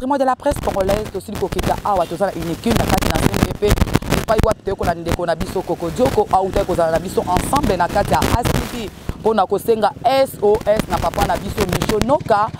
Patrimoine de la presse congolaise, tosili kokita awa toza na unicune na kati na CNDP epai wapi toyekola ndeko na biso Kokodioko autaki kozala na biso ensemble na kati ya ACP mpo na kosenga SOS na papa na biso Micho Noka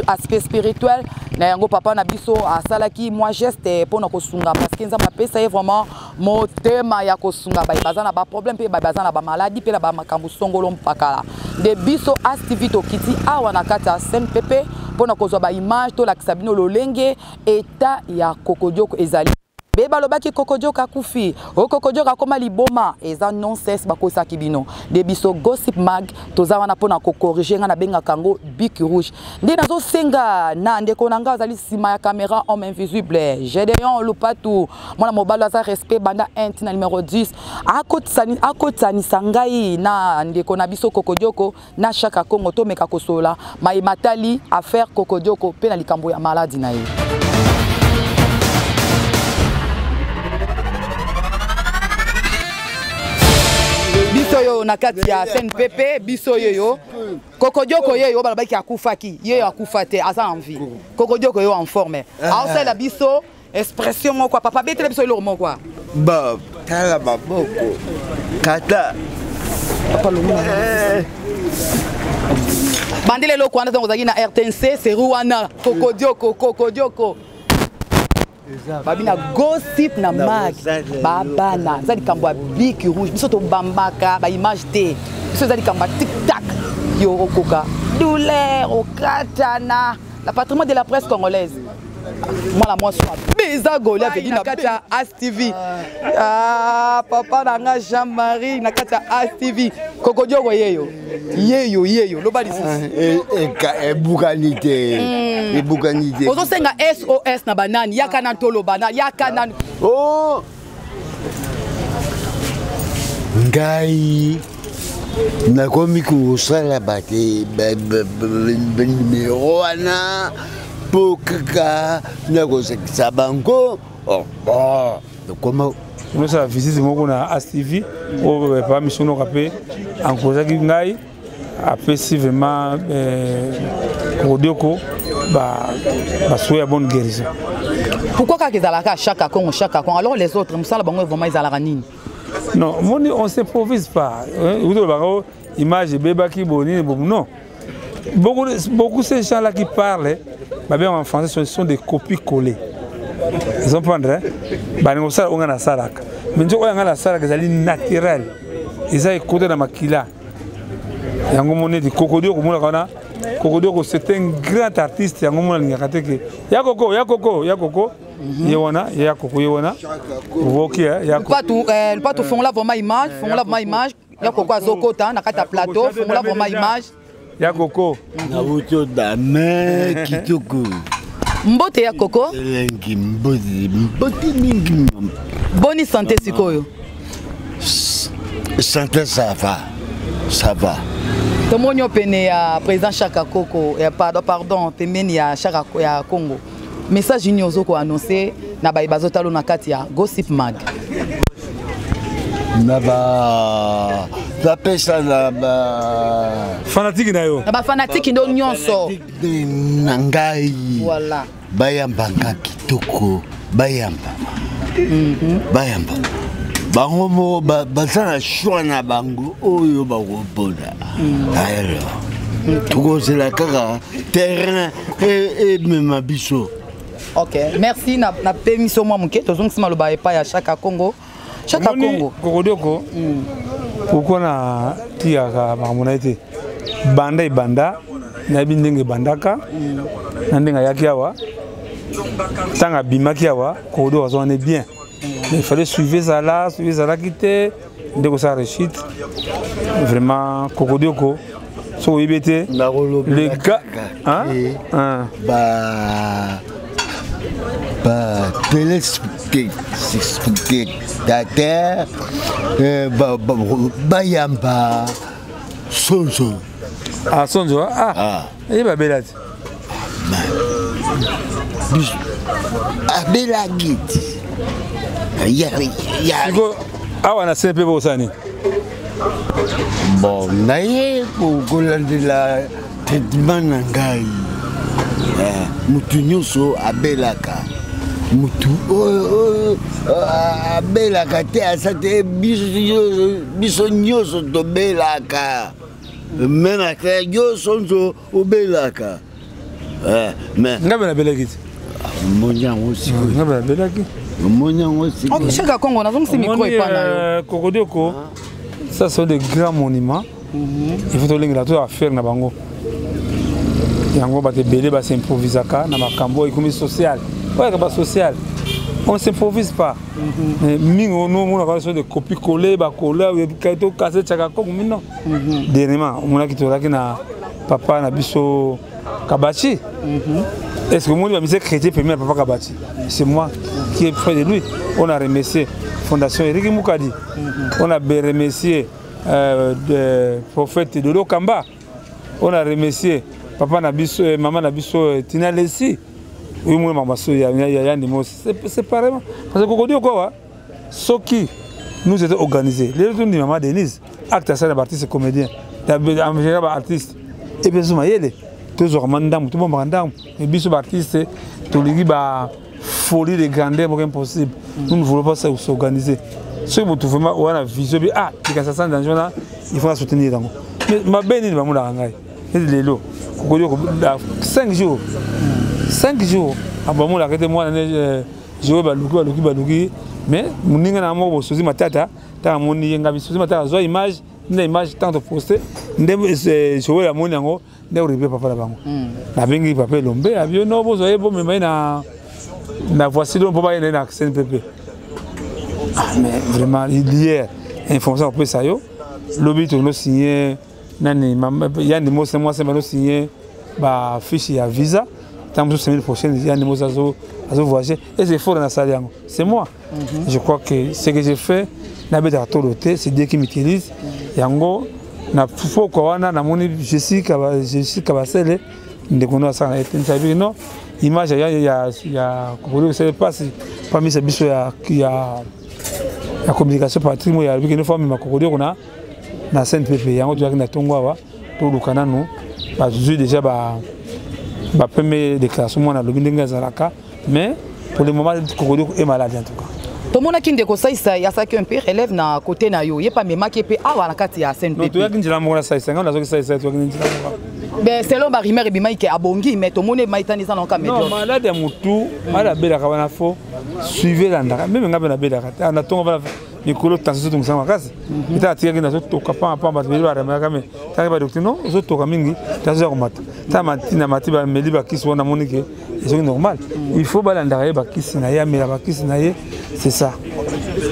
aspect spirituel na yango papa na biso asalaki mwa geste mpo na kosunga parce que Nzambe apesa ye vraiment motema ya kosunga baye baza na baproblème mpe baye baza na bamaladi mpe na bamakambo songolo mpakala nde biso astv tokiti awa na kati ya cnpp mpo na kozwa baimage tolakisa bino lolenge eta ya kokodioko ezali be balobaki kokodioko akufi o kokodioko akoma liboma eza nonsense bakosaki bino nde biso gossip mag toza wana mpo na kokorige ngai nabengaka yango bic rouge nde nazosenga na ndeko na ngai azali nsima ya camera homme invisible gedeon lupatu mwana mobali aza respect banda 1 ti na numero 10 akotisanisa ngai na ndeko na biso kokodioko na shaka kongo tomeka kosolola maye matali affaire kokodioko mpe na likambo ya maladi na ye biso oyo na kati ya cnpp biso oyo kokodioko ye oyo balobaki akufaki ye oyo akufa te aza en vie kokodioko ye oyo en forme aosalela biso expression moko papa betela biso eloko moko ba tala maboko kata papa longola eh. bandela eloko wana ntango ozalaki na rtnc seru wana kokodioko kokodioko babi na gossip na mag babana eza likambo ya bic rouge biso tobambaka baimage te biso eza likambo ya tiktak yo okoka douleur okatana la patrimoine de la presse congolaise mwana mwasi beza goliath edi na kati ya as tv ah, papa na nga jean marie na kati ya as tv kokodioko yeyo yeyo yeyo loba lisusu ah, eh, eh, ebukani te hmm. ebukani te ozosenga sos na banani yaka nani toloba na yaka nani oh! Ngai nakomi kosala bate banimero wana mpo kaka nakosakisa bango oh, oh, nakoma nosala visite moko na astv oyo papa misonoka mpe encourageaki ngai apesi vraiment eh, kodioko basouhait ya bonne guérison pourquoi kaka ezalaka chaque congo chaque congo alors les autres mosala bango vraiment ezalaka nini non moni on s'improvise pas uti olobaka o image ebebaki boye nini bobu non beaucoup, beaucoup ces gens là qui parlent babengaka en français ce sont des copies collées ozomprendre balingi kosala oyo ngai nasalaka mais nzoka oyo ngai nasalaka ezali naturel eza ekota na makila yango moni ete kokodi okomonaka wana kokodi oko c'est un grand artiste yango mona alingaka te ke ya koko ya koko ya koko mhm. ye wana ye ya koko ye wana okoki eh, ya lupatu eh, lupatu eh. fongola vraiment image fongola vraiment image ya koko azokota na kati ya plateau fongola vraiment image ya koko nauti odame kitoko mbote ya koko elengi mbote mbote mingi boni sante sikoyo Santé ça va. Ça va. tomoni yo pene ya président chaka koko ya pardon pardon pembeni ya chaka ya congo message nini ozo ko annoncer na baye bazotalo na kati ya gossip mag na ba bapesa na ba fanatike na yo na bafanatike ndo nyonso na ngai voilà bayamba nga kitoko bayamba mhm. bayamba bango moko baza na choix na bango oyo bakopona mm. alors tokozela kaka terrain emema biso ok merci napemi so mwa moke tozongisi maloba epai ya chaka congo chaka congo kokodioko mm. pourkui na tiyaka makambo na ye te banda ebanda nayebi ndenge ebandaka mm. na ndenge ayaki awa ntango abimaki awa kokodioko azwani bien mais il fallait suivre ezala suivi ezalaki te nde kosala rechute vraiment kokodioko soki oyebi ete le gars ba ba téléspectateur euh, bayamba sonzo ah sonzo ah, ah. ye babela te biso abelaki te awa na cp bosala nini bon naye kolandela traitement na ngai. Eh, mutu nyonso abelaka, mutu oyo abelaka te asa te. Biso nyonso tobelaka, même ata nyonso nzo obelaka. Eh, mais nga mpe nabelaki te. Omoni yango sikoyo. Nga mpe nabelaki. Omoni yango sikoyo. Chaka Kongo, nazongisi micro epa na yo. Kokodioko, ça sont des grands monuments. Il faut tolengela to affaire na bango. Yango bato ebele bas'improvisaka na makambo oyo ekomi social, oyaka basocial, on s'improvise pas. Mais mingi omonaka so de copie coller, bakola tokase Chaka Kongo mino. Dernièrement omonaki tozalaki na papa na biso Kabachi. Est-ce que omoni bamise chrétien premier ya papa Kabachi? C'est moi qui est près de lui. On a remercié Fondation Eric Mukadi, on a remercié de prophète Dodo Kamba, on a remercié papa na biso, maman na biso, Tina Lessi. Oui, moi mama so ya ya ya ndimo, c'est pareil, parce que kokodi quoi, soki nous étions organisés, les autres ni maman Denise acte ça na artiste comédien en général ba artiste et bien so mayele tozwaka mwa ndambo, tobombaka ndambo. Mais biso baartiste tolingi ba folie de grandeur moko impossible. Nous ne voulons pas s'organiser. Soki motu vraiment wana vision bi ah likanisa sans danger wana, il faut soutenir yango. Mais mabe nini bamonaka ngai neti lelo kokodi 5 jours, 5 jours bamonaka ete mwana ne joe baluki baluki baluki. Mais moninga na moko bosozi matata, ntango amoni ye ngabi sozi matata azwa image nde image ntango toposte nde Joel amoni yango nde oribe papa na bango. Nabengi papa Elombe, abi no bozwa ye, bomema ye na voici donc mpo bayenda ye na CNPP. Ah, mais vraiment hier information kopesa yo, lobi tono signé nani yandi mosi mwasi bano signé bafiche ya visa. Ntango mosusu semaine prochaine yandi mosi azo voyager et c'est fort na sali yango, c'est moi. Je crois que ce que j'ai fait, nabetaka tolo te, c'est Dieu qui m'utilise. Yango na pokwa wana namoni Jesi Kabasele, ndeko no asala na ye te nsabi no image ya kokoli kosala mpasi pamisa biso ya communication. Patrik Moyo alobi kende fo amema Kokodioko na CNPP. Yango toyaki na ntongo awa, toluka nanu bazwi déjà ba première déclaration. Mwana alobi ndenge azalaka, mais pour le moment Kokodioko est malade en tout cas. Tomonaki ndeko Saisai asalaki un peu relève na côté na yo, ye mpe amemaki mpe awa na kati ya CNPP. Toyaki nzela moko na Saisai, ngai nazoki Saisai, toyaki nzela moko. Ben, selon barumeur ebimaki ke abongi, mais tomoni emaitani eza nanka. Non, malade ya motu, malade abelaka wana fo suivi elandaka. Même ngai mpe nabelaka na ntongo wana mikolo, tension ezotongisa makasi. Eta atikaki nazotoka pamba pamba, bato beli baremarka, mais tangi badocteur non, ozotoka mingi, tension ya komata. Ta mati na mati, bameli bakisi wana, namoni ke ezoki normal. Il faut balandaka ye, bakisi na ye, amela bakisi na ye, c'est ça.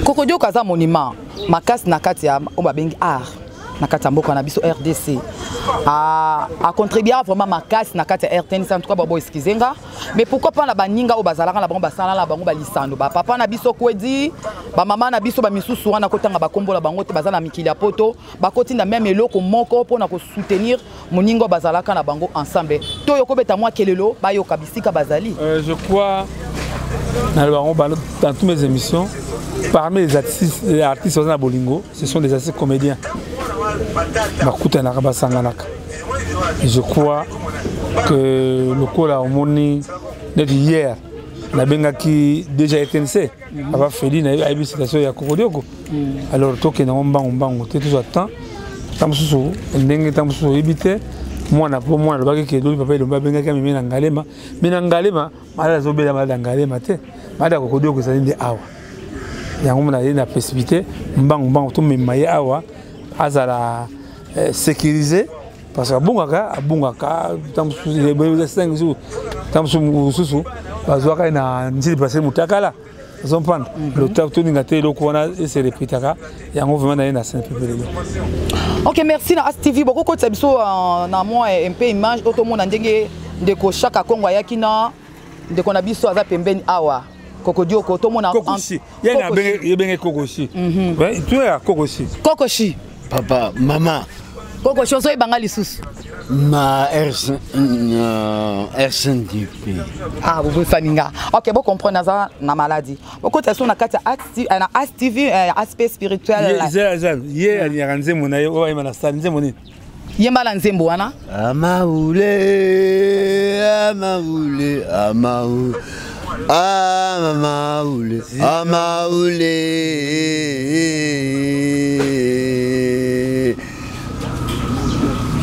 Kokodioko aza monument makasi na kati ya oyo babengi art na kati ya mboka na biso RDC. Acontribua vraiment makasi na kati ya RTNC. En tout cas babo excuse nga, mais pourquoi pas na baninga oyo bazalaka na bango, basala na bango balisano, bapapa na biso kwedi, bamama na biso bamisusu wana, kotanga bakombola bango te, baza na mikili ya poto, bakotinda même eloko moko mpona kosoutenir moninga oyo bazalaka na bango ensemble, to oyo kobeta mwa kelelo bayoka bisika bazali? Je crois dans toutes mes émissions, parmi les artistes baza na bolingo, ce sont des artistes comédiens, bakutanaka, basanganaka. Je crois que lokola omoni neti hier nabengaki déjà RTNC, papa Feli ayebi situation ya Kokodioko. Alors tokende yango mbangu mbangu te, tozwa temps. Ntango mosusu ndenge ntango mosusu oyebi te mwana, mpo mwana alobaki ke lobi papa Elombe abengaki amemi na Ngalema. Me na Ngalema malade azobela, malade ya Ngalema te, malade ya Kokodioko ezali nde awa. Yango mona ye na précipité mbangu mbangu, tomema ye awa azala sécurisé, parce que abungaka abungaka ntango mosusu 5 jours, ntango mosusu bazwaka ye na nzili parce motakala ozomprendre lota. Toninga te eloko wana ese répétaka yango vraiment na ye na CNPP lelo. Ok, merci na As TV. Bokokotisa biso na mwa mpe image oyo tomona ndenge ndeko Chaka Kongo ayaki na ndeko na biso aza pembeni awa, Kokodioko, tomona. Kokoshi ye benge Kokoshi tuya Kokoshi. Kokoshi. Papa, mama. Kokoshi, ozoyebanga lisusu? Ma RCNDP. Ah, bobosani nga. Ok, bocomprendre, aza na maladie. Bokotisa so na kati ya na As TV, aspect spirituel. Ye alingaka nzembo na ye oyo ayeba na sale, nzembo nini? Yemba na nzembo wana. Amaule, amaule, amaule. Amaule, amaule.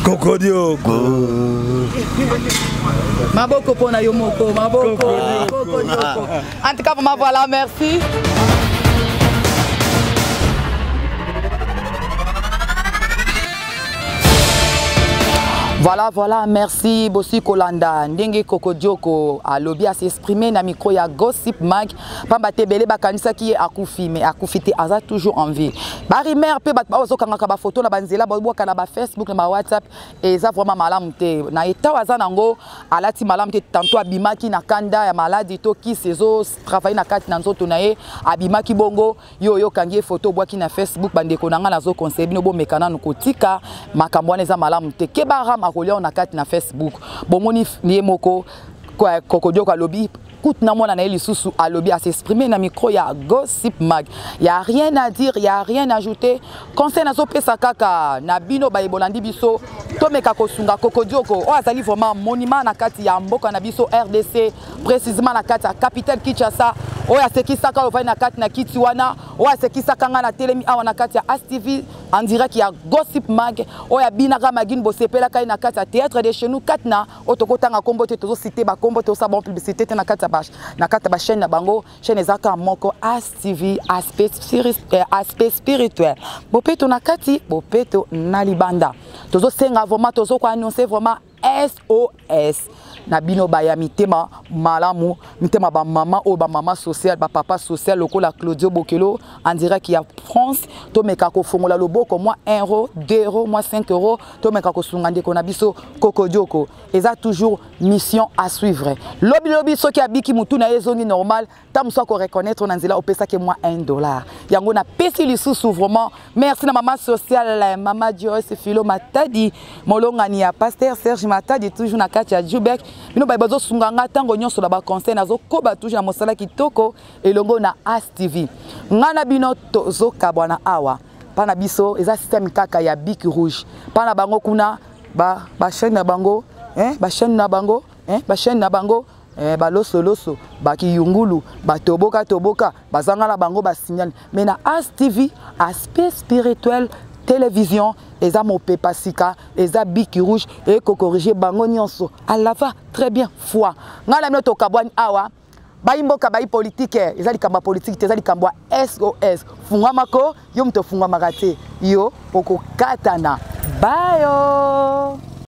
Kokodioko. Maboko pona yo moko, maboko. Kokodioko. En tout cas, vraiment, voilà, merci. Voilà, voilà, merci Bossi Kolanda. Ndenge Kokodioko alobi a s'exprimer na micro ya Gossip Mag. Pamba te ebele bakanisaki ye akufi, mais akufi te, aza toujours en vie. Ba rumeur pe bato bazokangaka ba photo na banzela, babwaka na ba Facebook na ba WhatsApp, eza vraiment malamu te. Na état aza nango alati malamu te, tantôt abimaki na kanda ya maladie to kisi ezo travailler na kati na nzoto na ye, abimaki bongo yo yo kangi ye photo obwaki na Facebook. Bandeko na nga, nazo conseiller bino bomeka nanu kotika makambo wana, eza malamu te. Keba ram akolia na kati na Facebook. Bomoni ye moko Kokodioko alobi kutu na mwana na ye lisusu, alobi as'exprimer na micro ya Gossip Mag. Ya rien à dire, ya rien à ajouter. Conseil nazopesa kaka na bino baye bolandi biso, tomeka kosunga Kokodioko oyo azali vraiment monument na kati ya mboka na biso RDC, précisément na kati ya capitale Kinshasa, oyo asekisaka oyo ovandi na kati na kiti wana, oyo asekisaka ngai na telemi awa na kati ya ASTV en direct ya Gossip Mag, oyo abinaka magine bosepelaka ye na kati ya théâtre de chez nous, kati na oyo tokotanga nkombo te, tozociter bakombo, tozosala bon publicité te na kati ya bachaîne na bango. Chaîne eza kaka moko, ASTV, aspect spirituel, bopeto na kati, bopeto na libanda. Tozosenga vraiment, tozokoannoncer vraiment SOS na bino baya mitema malamu, mitema bamama oyo, bamama social, bapapa social lokola Claudio Bokelo en direct ya France. Tomeka kofongola loboko, mwa 1 euro, 2 euro, mwa 5 euro, tomeka kosunga ndeko na biso Kokodioko. Eza toujours mission à suivre. Lobi lobi, soki abiki, mutu na ye ezongi normal, ta mosu akoreconnaître na nzela opesaki mwa 1 dollar. Yango napesi lisusu vraiment merci na mama sociale, mama Joyce Filo Matadi, molongani ya pasteur Serge Matadi, toujours na kati ya Jubek. Bino baye bazosunga nga ntango nyonso na baconseil, nazokoba toujours na mosala kitoko elongo na As TV. Nga na bino tozokabwana awa. Mpa na biso eza système kaka ya bic rouge. Mpa na bango kuna bachaîne na bango, bachaîne na bango, bachaîne na bango, balosoloso, bakiyungulu, batoboka toboka, bazanga na bango basignal. Mais na As TV, aspect spirituel télévision, eza mopepa sika, eza bic rouge ekocorriger bango nyonso alava très bien foi. Ngai na bino tokabwani awa. Bayi mboka, bayi politike, eza likambo ya politike te, eza likambo ya SOS. Fungwamako yo, moto ofungwamaka te, yo okokatana bayo.